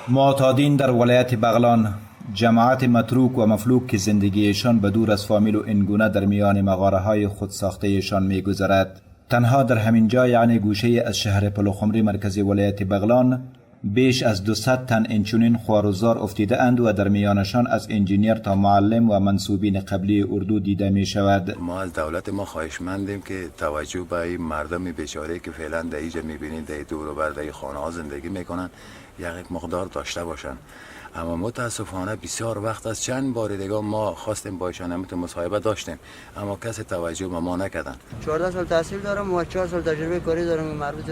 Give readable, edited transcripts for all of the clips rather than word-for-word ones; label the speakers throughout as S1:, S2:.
S1: معتادین در ولایت بغلان، جماعت متروک و مفلوک که زندگیشان به دور از فامیل و اینگونه در میان مغاره های خود ساختهشان می گذرد. تنها در همین جا، یعنی گوشه از شهر پلخمری، مرکز ولایت بغلان، بیش از 200 تن اینچنین خوار و زار افتیده اند و در میانشان از انجینیر تا معلم و منسوبین قبلی اردو دیده می شود.
S2: ما از دولت ما خواهشمندیم که توجه به این مردم بیچاره که فعلا در اینجا میبینید، در دور و بر در خانه ها زندگی میکنن، یک مقدار داشته باشن. اما متاسفانه بسیار وقت از چند بار دیگه ما خواستیم با ایشان همینطور مصاحبه داشتیم، اما کسی توجه به ما نکردن.
S3: 14 سال تحصیل دارم و 4 سال تجربه کاری دارم. مربوط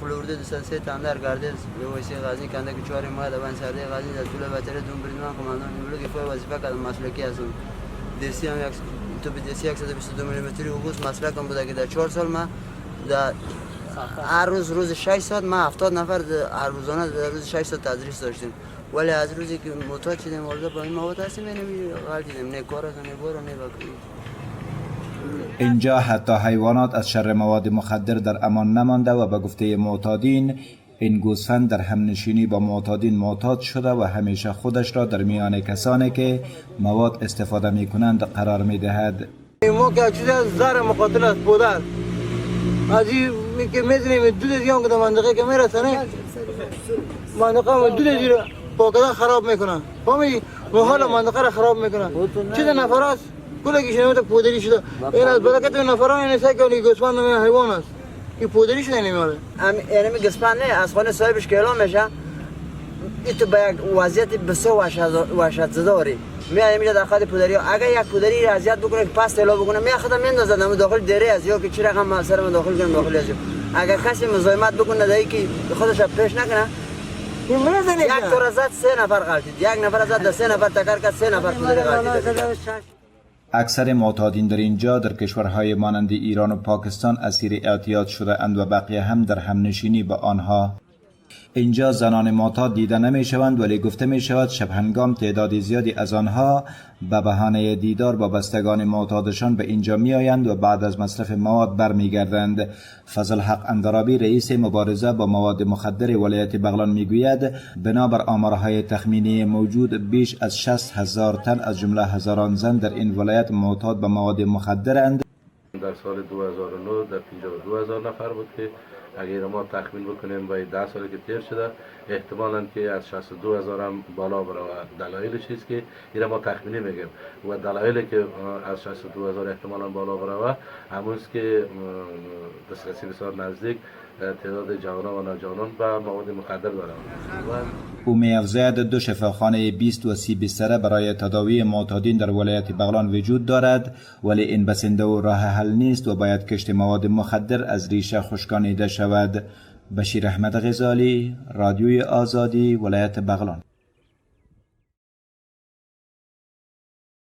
S3: قول اردو 203، تندر، گردیز، ویسی غزنی، کندک 4 ماه، بند سرده غزنی، در طول بتره دوم بریدمان قماندان بلوک ایفای وظیفه کردم. مسلکی هستم. دستی هم یک توپ دستی 122 میلیمتری obus مسلکم بوده که در 4 سال ما در هر روز روز 6 ساعت ما 70 نفر هر روزانه در روز 6 ساعت تدریس داشتیم. ولی از روزی که معتاد شدیم، والده با این مواد هستیم، یعنی غلطیدیم، نه کار است، نه بار، نه.
S1: اینجا حتی حیوانات از شر مواد مخدر در امان نمانده و به گفته معتادین، این گوسفند در همنشینی با معتادین معتاد شده و همیشه خودش را در میان کسانی که مواد استفاده می کنند قرار می دهد.
S4: ما که چیز از زهر مقاتل است، پودر از این که میزنیم، دود از که در منطقه که میرسنه، منطقه دود از پاکده خراب میکنن. فهمی؟ محل منطقه را خراب میکنن. چیز نفر است، کل که شنیده پودری شده. این از برکت نفران این سعی کنی گوسفند حیوان است، این پودری شده نمیاره.
S3: یعنی گوسفند نه، از خانه صاحبش که اعلام میشه، این تو به یک وضعیت بسیار وحشت زده داری می میره در خود پودری. اگر یک پودری را اذیت بکنه که پس اعلام بکنه، می خودم میندازه دم داخل دره از یا که چی رقم سر من داخل کنم داخل از. اگر کسی مزاحمت بکنه دایی که خودش پیش نکنه، یک طور زد، سه نفر غلطید. یک نفر زد، سه نفر تکر کرد، سه نفر پودری غلطید.
S1: اکثر معتادین در اینجا در کشورهای مانند ایران و پاکستان اسیر اعتیاد شده اند و بقیه هم در همنشینی با آنها. اینجا زنان معتاد دیده نمی شوند، ولی گفته می شود شب هنگام تعداد زیادی از آنها به بهانه دیدار با بستگان معتادشان به اینجا می آیند و بعد از مصرف مواد برمیگردند. فضل حق اندرابی، رئیس مبارزه با مواد مخدر ولایت بغلان، میگوید بنابر آمارهای تخمینی موجود، بیش از 60 هزار تن از جمله هزاران زن در این ولایت معتاد به مواد مخدرند.
S5: در سال 2009 در 52 هزار نفر بود که اگر ما تخمین بکنیم با 10 سالی که تیر شده، احتمالاً که از 62 هزار هم بالا بره. و دلایلش چیست که این ما تخمینی میگیم و دلایلی که از 62 هزار احتمالاً بالا بره، همون که دسترسی بسیار نزدیک تعداد جوانان و نوجوانان به مواد مخدر دارند.
S1: او میافزاید دو شفاخانه 20 و 30 بستره برای تداوی معتادین در ولایت بغلان وجود دارد، ولی این بسنده و راه حل نیست و باید کشت مواد مخدر از ریشه خشکانیده شود. بشیر احمد غزالی، رادیوی آزادی، ولایت بغلان.